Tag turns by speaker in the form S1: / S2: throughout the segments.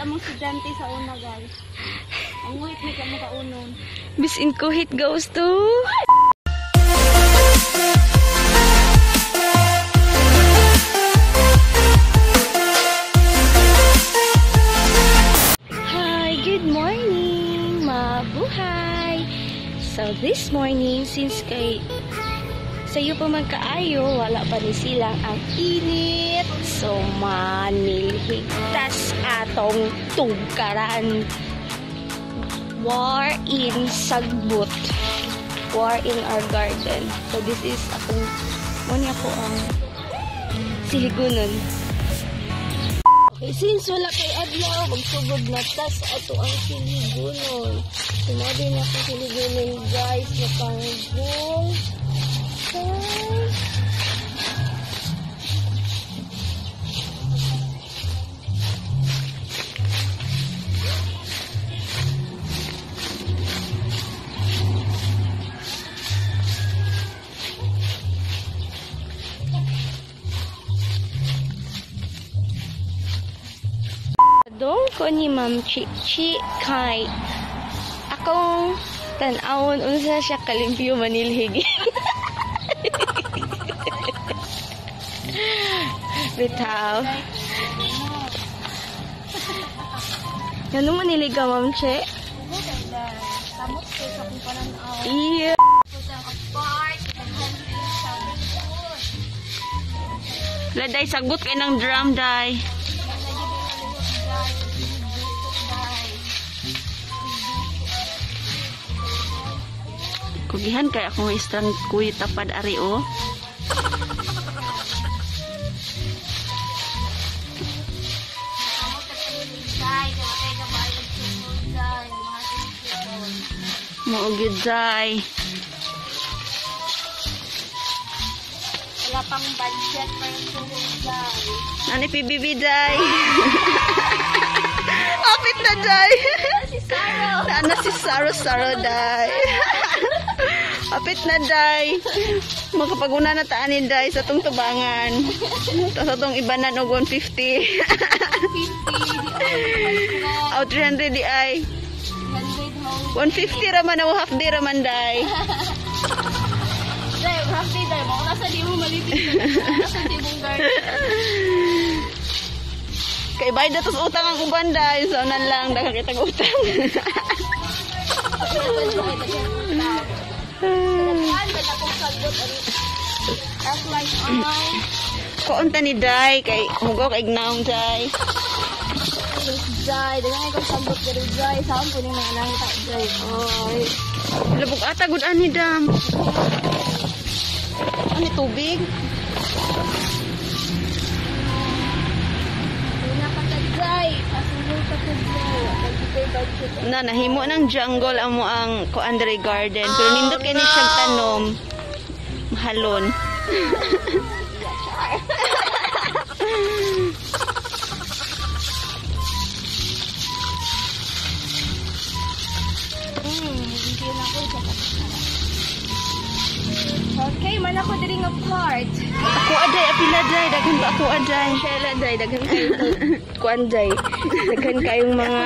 S1: Among estudyante sa una, guys. Ang nguhit ni kamo kaunon.
S2: Bisin kuhit goes to... Hi, good morning, mabuhay! So this morning, since kay sayo pa magkaayo, wala pa ni silang ang init. So manilhigtas atong tugkaran. War in sagbot. War in our garden. So this is akong, muna ako ang siligunon. Okay, since wala kay adlaw, magsugod na tas ato ang siligunon. Sumadi na akong siligunon, guys, na panggong. Dong ko ni Ma'am Chichi kay akong tan-awon unsa siya kalimpyo manilhig. Bitaw. Ngano manilig ka, Ma'am Che?
S1: Samot ko sa akong pananaw.
S2: Iya.
S3: Laday, sagot kay ng drum, day. Kugihan kay akong istrang kuy tapad ari o. Mao gyud, day.
S1: Wala pang budget pa yung suhod, day.
S3: Nani PBB, day. Apit na, day.
S1: Si Saro.
S3: Sana si Saro Saro, day. Apit na, day. Makapaguna na taan ni day sa tong tubangan. Tapos atong ibanan og 150.
S1: 50.
S3: Out 300 di ay. 150 raman o half day raman, day.
S1: Day, half day, day. Baka nasa di mo malipit. Nasa di mong garden.
S3: Kay bayad na tos utang ang uban, day. So nan lang daghan kitag utang. Kuon ta ni day kay mugaw kay ignaong, day.
S1: Day, daghan kong sagbot diri, day. Saan po ni mga nangka, day? Oy.
S3: Labog ata gud ani dam. Ani tubig? Na nahimo ng jungle amo ang Koandre Garden. Pero nindot kay ni siyang tanom. Mahalon.
S2: Okay, man ako diri nga part.
S3: Ako aday, apila day, daghan pa ako aday.
S2: Shela day, daghan kayo kuan day. Daghan kayong mga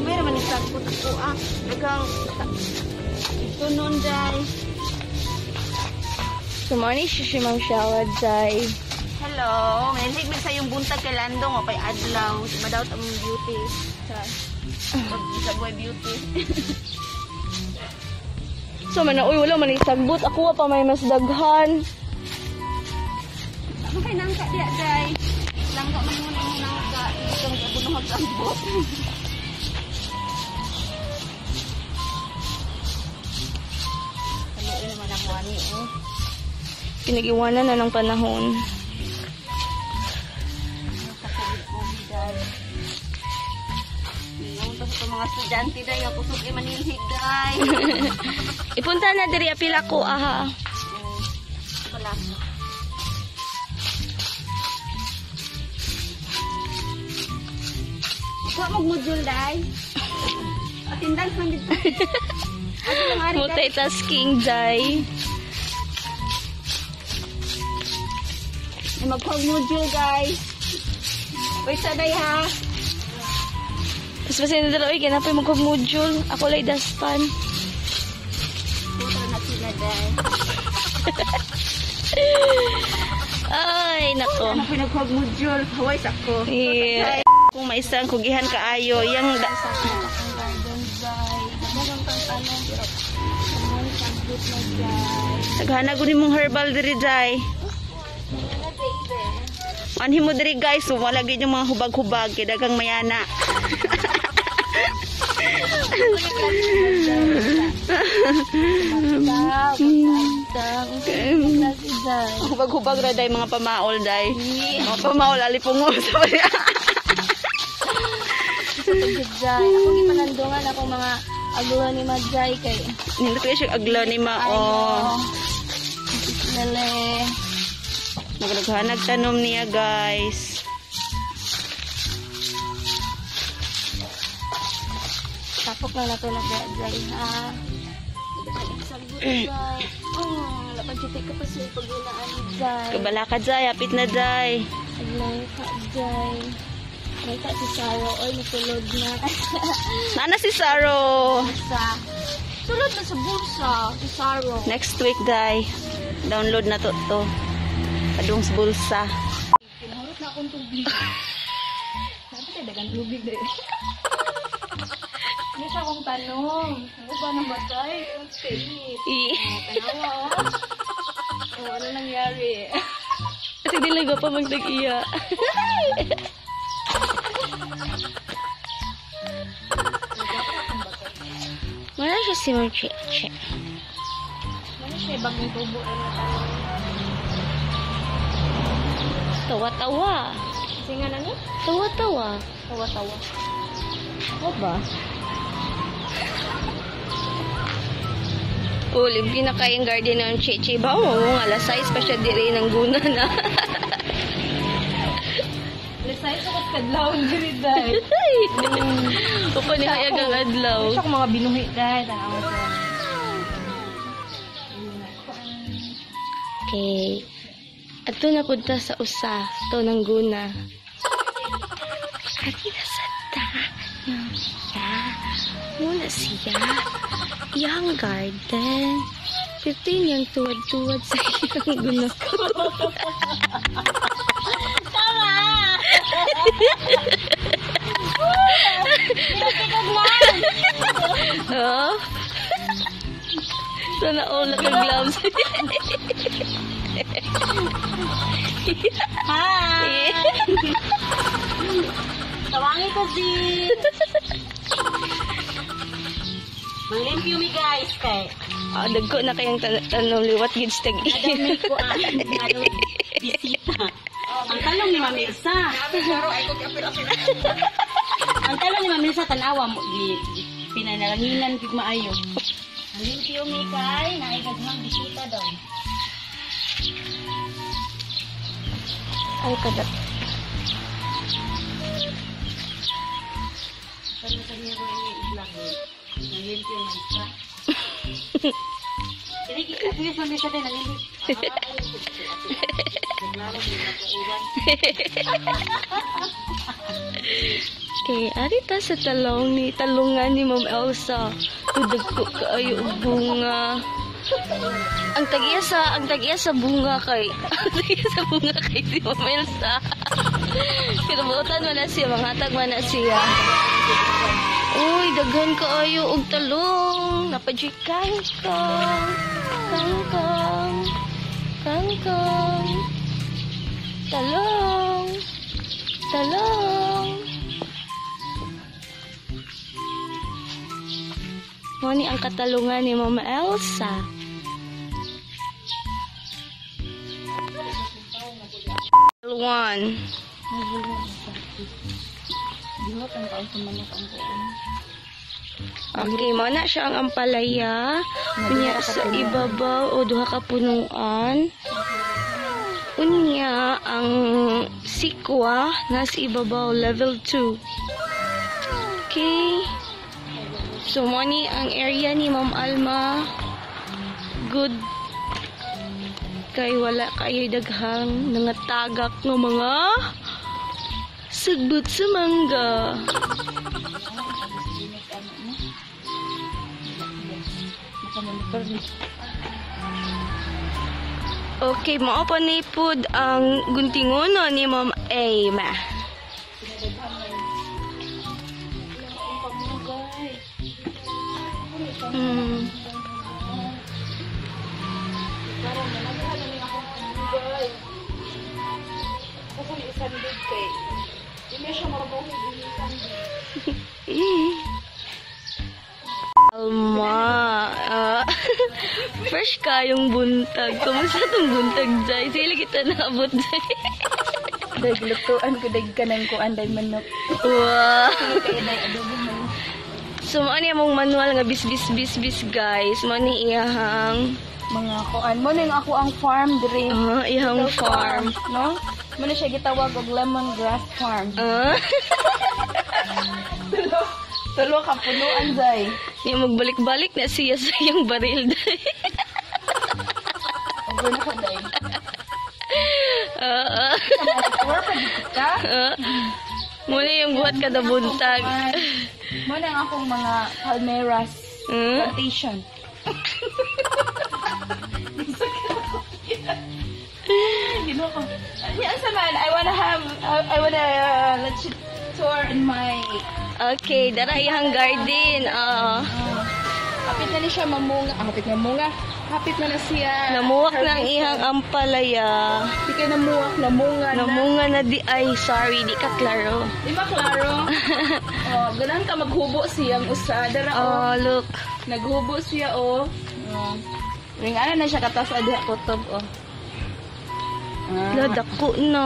S3: Meron man isagpot ako ah. Daghang tunon day.
S2: So mo ni siya si Ma'am Shela day.
S3: Hello, manilhig mig sa iyong buntag kay Landong o kay adlaw. Madawat ang beauty. Sa boy beauty.
S2: So man uy, wala man isagbot. Ako pa may mas daghan.
S3: Ano kay nangka diya day? Langga man mo nang nangka. Ito ang gabuno ang sagbot. Haluin naman ang wani oh.
S2: Pinag-iwanan na ng panahon.
S3: Sa mga estudyante day, nga kusog ay manilhig day.
S2: Ipunta na diri apila ko aha.
S3: Wala. Kuha mo module day. Attendance man dito.
S2: Multitasking day.
S3: Ay, mag-hog module, guys. Wait sa day, ha?
S2: Tapos pa sila dalawa, kaya napay magpag-module. Ako lay daspan.
S1: Puta na sila dahil.
S2: Ay, nako.
S3: Ano pinag-hog module? Haway sa ko.
S2: Yeah.
S3: Kung may isang kugihan kaayo, yang da
S1: Sa akong garden, Jai. Dagang kang tanong, pero naman sagbot na, Jai.
S3: Taghana gud nimong herbal diri, Jai.
S1: Na, baby.
S3: Anhi mo diri, guys, so wala gyud yung mga hubag-hubag kay daghang mayana. Hubag-hubag ra day mga pamaol day. Mga pamaol alipungo sa baya.
S1: Jai. Ako gipanandungan akong mga aguhan ni Majay kay
S3: Nindot kay siya aglo ni ma oh.
S1: Lele.
S3: Nagdaghanag tanom niya, guys.
S1: Tapok na nato na Jai ha. Sagbot Jai. Oh, lapan jud ka pa sa paggunaan ni Jai.
S3: Kabala ka, Jai, hapit na, Jai.
S1: Aglay ka Jai. May ka si Saro oy natulog na.
S3: Nana si Saro.
S1: Sa sulod na sa bulsa si Saro.
S3: Next week, Jai. Download na to to. Adong sa bulsa.
S1: Pinahurot na akong tubig. Sabi tayo dagang tubig dahil. Hindi siya akong tanong. Ano ba nang batay? Ang kainit. Tanawa oh. Oh, ano nangyari?
S2: Kasi di lang pa magtag-iya. Wala siya si Ma'am Cheche.
S1: Ano siya bagong tubo ay na tanong?
S2: Tawa-tawa.
S1: Kasi nga na ni?
S2: Tawa-tawa.
S1: Tawa-tawa.
S2: O ba? Oh, libre na kayong garden ng Cheche. Ba, oo nga, alas 6 pa siya dire ng guna na.
S1: Lisay sa kadlaw diri dai.
S2: Upo ni hayag ang adlaw.
S1: Siya mga binuhi dai tanawa siya.
S2: Okay. Ato na punta sa usa, to ng guna. Ati na sa ta. Ya. Muna siya. Iyang garden. 15 yung tuwad-tuwad sa iyang guna.
S1: Tama!
S2: Oh. Sana all naka-gloves.
S1: Hi! Tawangin ko si... Manglimpyo mi guys kay.
S2: Ah, dagko na kayang tanong liwat gid sa tag
S4: Adami ko ang ano, bisita. Ang talong ni Ma'am Elsa. Ang talong ni Ma'am Elsa tanawa mo gi pinanalanginan gid maayo.
S1: Manglimpyo mi kay naigagmang bisita daw.
S2: Ay kadat.
S4: Kanya kanya ko ini i-vlog eh. Nanglimpyo na isa. Dili at least Ma'am Elsa din nanglimpyo.
S2: Okay, ari ta sa talong ni talungan ni Ma'am Elsa. Dagko kaayo og bunga. Ang tagiya sa bunga kay ang tagiya sa bunga kay si Ma'am Elsa. Kinabutan man na siya, manghatag man na siya. Uy, daghan kaayo og talong. Napadyoy kangkong. Kangkong. Kangkong. Talong. Talong. Mo ni ang katalungan ni Mama Elsa. One.
S1: Buhat ang taon sa manok ang kuan.
S2: Okay, mo na siya ang ampalaya. Unya sa ibabaw o duha ka punuan. Unya ang sikwa nasa ibabaw level 2. Okay. So mo ni ang area ni Ma'am Alma. Good. Kay wala kayo daghang nangatagak ng mga sagbot sa mangga. Okay, mao pa ni pud ang guntingono ni Ma'am Aima. Alma, fresh kayong buntag. Kumusta tong buntag, Jai? Sila kita naabot, Jai.
S1: Day glutuan ko day kanang kuan day manok.
S2: Wow.
S1: Kaya day adobo man.
S2: So, mao ni among manual nga bis bis bis bis, guys. Mao ni iyahang
S1: Mga kuan mo ning ako ang farm diri.
S2: Iyahang farm.
S1: No? Mo na siya gitawag og lemongrass farm. Tulo ka punuan zay.
S2: Ni magbalik-balik na siya sa iyang baril, day.
S1: Over na ko day. Tour pa dito ka.
S2: Muna yung buhat kada buntag.
S1: Mo na ang akong mga palmeras plantation. Ginoo. Yeah, asa man, I wanna let you tour in my
S2: Okay, dara iyang garden.
S1: Hapit na ni siya mamunga. Ah, hapit na munga. Hapit na na siya.
S2: Namuwak ng iyang ampalaya.
S1: Di kay namuwak, namunga na.
S2: Namunga na di ay sorry, di ka klaro.
S1: Di ba klaro? Oh, ganahan ka maghubo siyang usa. Dara oh.
S2: Oh, look.
S1: Naghubo siya oh. Oh. Ring ana na siya katas adiha kutob oh. Ah.
S2: La, dako na.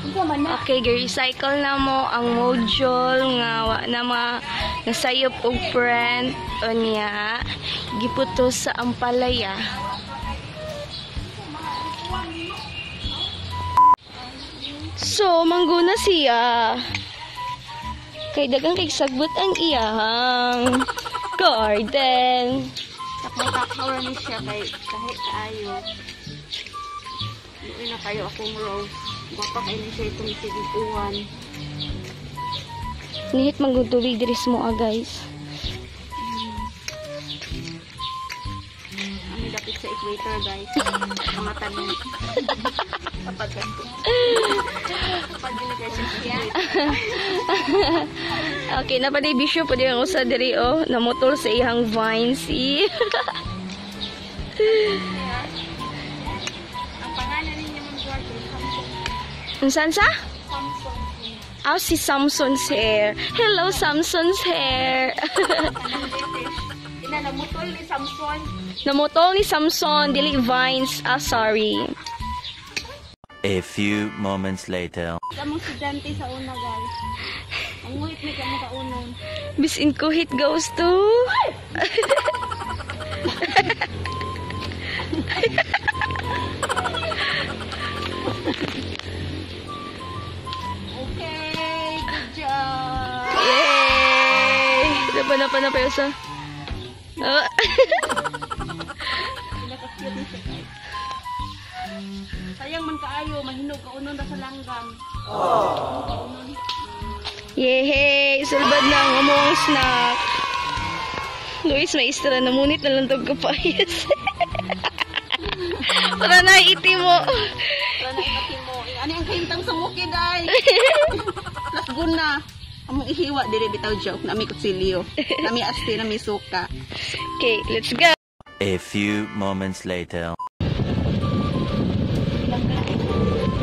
S1: Unsa man na?
S2: Okay, gi-recycle na mo ang module nga wa na ma nasayop og print unya giputo sa ampalaya. So, mangguna siya. Kay dagang kay sagbot ang iyahang garden.
S3: Takbo-takbo ni siya kay kahit kaayo. Luoy na kayo akong rose. Gwapa kayo ni siya itong sigiguan.
S2: Nihit manggod tubig diri sa moa, guys.
S3: Ami dapit sa equator, guys. Mga tanom. Kapag kapag dili kayo sa equator.
S2: Okay, napaday bisyo pa din ang usa diri oh, namutol sa iyang vines. Eh.
S3: Ang pangalan ninyo Ma'am George ay Samson.
S2: Unsan sa?
S3: Samson.
S2: Ah, si Samson's hair. Hello, Samson's hair.
S3: Kanang British. Ina namutol ni Samson.
S2: Namutol ni Samson, dili vines. Ah, sorry.
S5: A few moments later.
S3: Kamong estudyante sa una, guys. Ang nguhit ni kamo kaunon.
S2: Bisin kuhit goes to...
S3: Okay, good job.
S2: Yay! Napa, napa, napa, sa... Ah.
S3: Pinaka-cute ni siya, guys. Sayang man kaayo, mahinog kaunon ra sa langgam. Kaunon.
S2: Yehey! Sulbad na ang among snack. Luis, maestra, namunit na lang tog kapayas. Para na iti mo.
S3: Wala na ibati mo. Eh, ano ang kahintang sa bukid ay? Lasgun na. Among ihiwa diri bitaw joke nami kutsilyo. Nami asti, nami suka.
S2: Okay, let's go.
S5: A few moments later.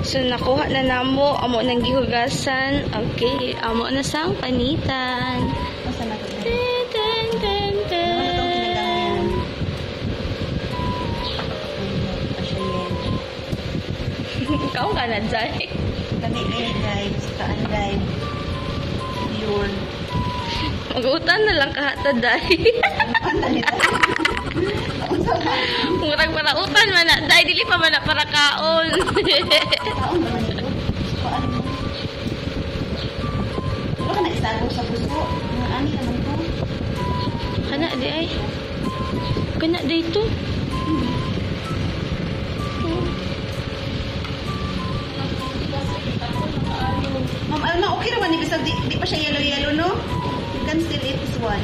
S2: So, nakuha na namo. Amo nang gihugasan. Okay, amo na sang panitan.
S3: Basta na to.
S2: Ten, ten, ten,
S3: Ano itong
S2: ten.
S3: kinagamit?
S2: Ikaw ka na, Jai.
S3: Kami eh, guys. Kaan, guys. Yun.
S2: Mag-utan na lang kahata, Day. Murag para utan man na, Day. Dili pa man na para kaon.
S3: Kaon naman ito. Kuan mo. Wala ka na isago sa puso. Mga ani naman to.
S2: Kana, di ay. Kana dito.
S3: Ma'am Alma, okay naman ni bisag di pa siya yellow-yellow, no? You can still eat this one.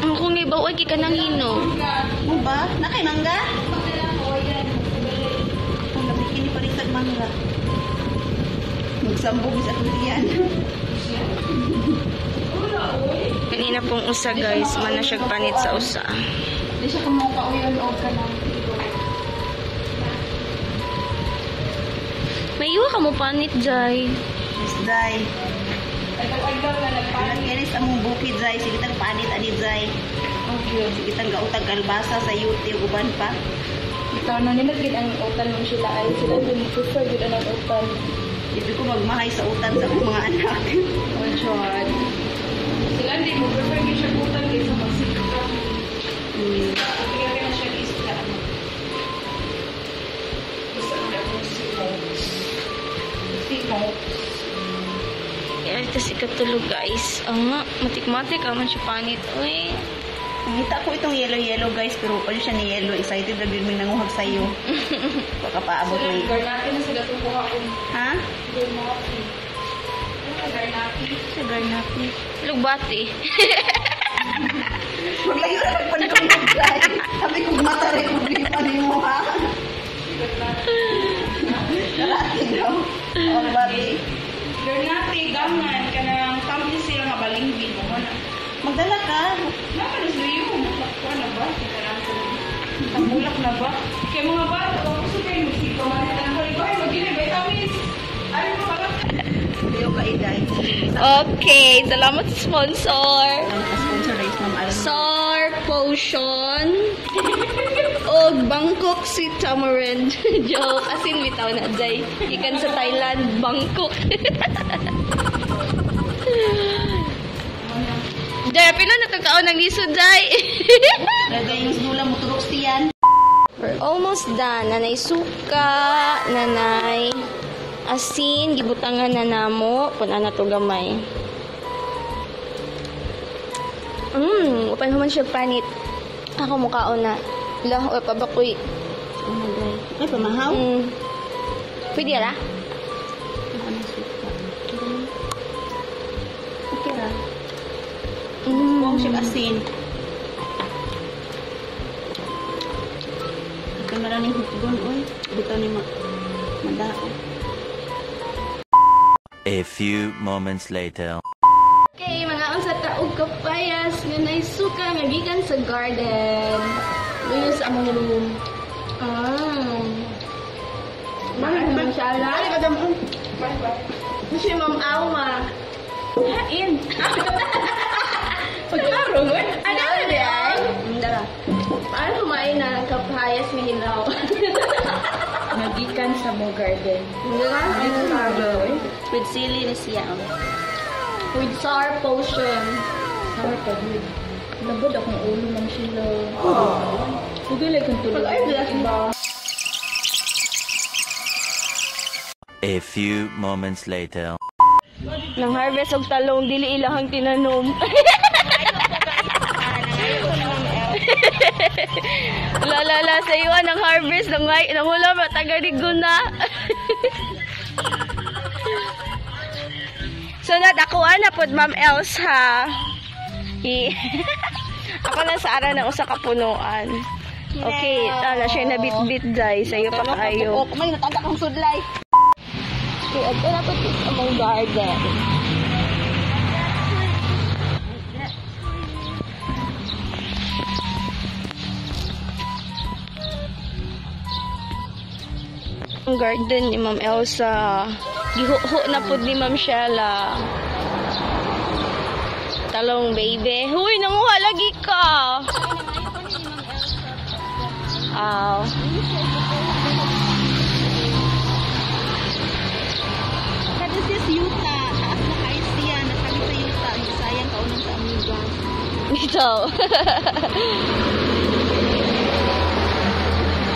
S2: Ang kung ibaw ay ka nang hinog.
S3: Mo ba? Na kay mangga? Ang labi kini pa rin sa mangga. Magsambog sa akong tiyan.
S2: Kanina pong usa guys, mana siya panit sa usa.
S1: Di siya kamukauyon o ka ng
S2: May iwa ka mo panit, Jai.
S3: Yes, Zay. Alam kini sa among bukid, Zay. Sige tang panit ani, Zay.
S1: Okay.
S3: Sige tang gautag kalbasa sa YouTube uban pa.
S1: Ikaw na nila gid ang utan mo sila ay sila din prefer gid ang utan.
S3: Dito ko magmahay sa utan sa akong mga anak.
S1: Oh, Chod. Sila hindi mo prefer gid siya utan kaysa magsika. Kaya na siya isda. Gusto na akong seafood. Seafood.
S2: Kaya ito si katulog guys. Ang nga, matik-matik aman siya panit. Uy.
S3: Nakita ko itong yellow-yellow guys, pero wala siya ni yellow. Excited na din may nanguhag sa'yo. Baka paabot
S1: Sila,
S3: may...
S1: garnati na sila tukuha kung
S3: Ha?
S1: garnati. Ano garnati?
S3: Sa garnapi.
S2: Lugbati.
S3: Maglayo na pagpanitong guys. Sabi ko mata rin kung di pa ni mo ha. Karate daw. Oh, bati.
S1: Garnati, gangan, kanang tampis sila nga balingbi mo na.
S3: Magdala ka.
S1: Nakalas na yun. Kuha na ba? Tambulak na ba? Kaya mga bata, kung gusto kayo magsika, manit ang kalibay, mag-gili, vitamins. Ay, mga bata.
S3: Ayaw ka iday.
S2: Okay, salamat sa sponsor.
S3: Ang sponsor guys, Ma'am Alma.
S2: Sour Potion. Og Bangkok Sweet Tamarind. Joke. Asin bitaw na, Jay. Ikan sa Thailand, Bangkok. Jay, pila na itong kaon ng lisod, Jay.
S3: Lagay yung sula mo turok siyan.
S2: We're almost done. Nanay suka, nanay asin, gibutangan na namo. Puna na to gamay. Upan human siya panit. Ako mukhaon na. Lah, o pabakoy.
S3: Oh my God. Ay, pamahaw.
S2: Pwede ra?
S3: Ano suka? Okay ra. Huwag siya asin. Ito na lang yung hukgon, oy. Bitaw ni madao.
S5: A few moments later.
S2: Okay, mga unsa taog kapayas nga naisuka nga gikan sa garden. Luyo sa among room. Ah. Ma'am, siya
S3: Ay, kadam oh.
S2: Si Ma'am Alma. Hain. Pagkaroon mo. Ano na di ay?
S3: Dara.
S2: Paano kumain ng kapayas nga hilaw?
S1: Nagikan sa mo garden.
S3: With sili ni siya. oh.
S2: With sour potion.
S1: Sour pa gud. Nabod akong ulo man sila. Ugay like kung tulog. Iba.
S5: A few moments later.
S2: Nang harvest og talong dili ilahang tinanom. La la la sa iyo ang harvest nang ngay nang wala taga na. So na ako na pod Ma'am Els ha. Ako na sa ara ng usa ka punuan. Okay, tala siya na bit-bit jay sa iyo pa kayo.
S3: Oh, may natanda kong sudlay.
S2: Okay, adto na to sa among garden. Ang garden ni Ma'am Elsa. Gihuho na pud ni Ma'am Shella. Talong baby. Huy, nanguha lagi ka. Aw.
S3: Kada siya sa yuta. Taas na kayo siya. Nakali sa yuta. Ang sayang kaunang sa amiga.
S2: Dito.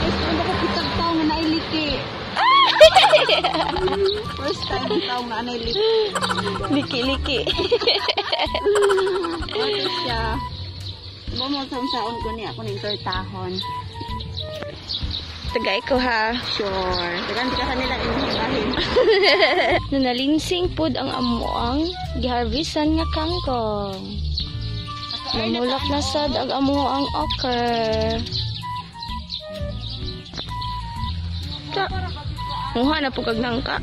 S3: Gusto ko kitag tao nga nailiki. First time tao nga anay liki.
S2: Liki-liki.
S3: Ano siya? Mo mo sa saon ko niya ako ning tortahon.
S2: Tagay ko ha.
S3: Sure. Dagan ka kanila inhibahin.
S2: Nanalinsing pud ang amoang giharvestan nga kangkong. Namulak na sad ang amoang okra. Ta. Muha na pud kag nangka.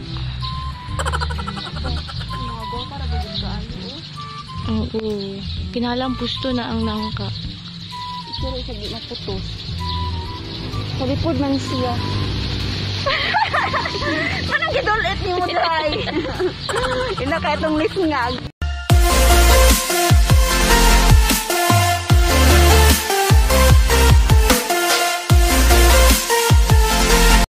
S2: Oo. Kinalang pusto na ang nangka.
S3: Pero sa di maputos.
S2: Sabi pud man siya.
S3: Manang gidulit ni mo, Dry. Ina ka itong lisngag.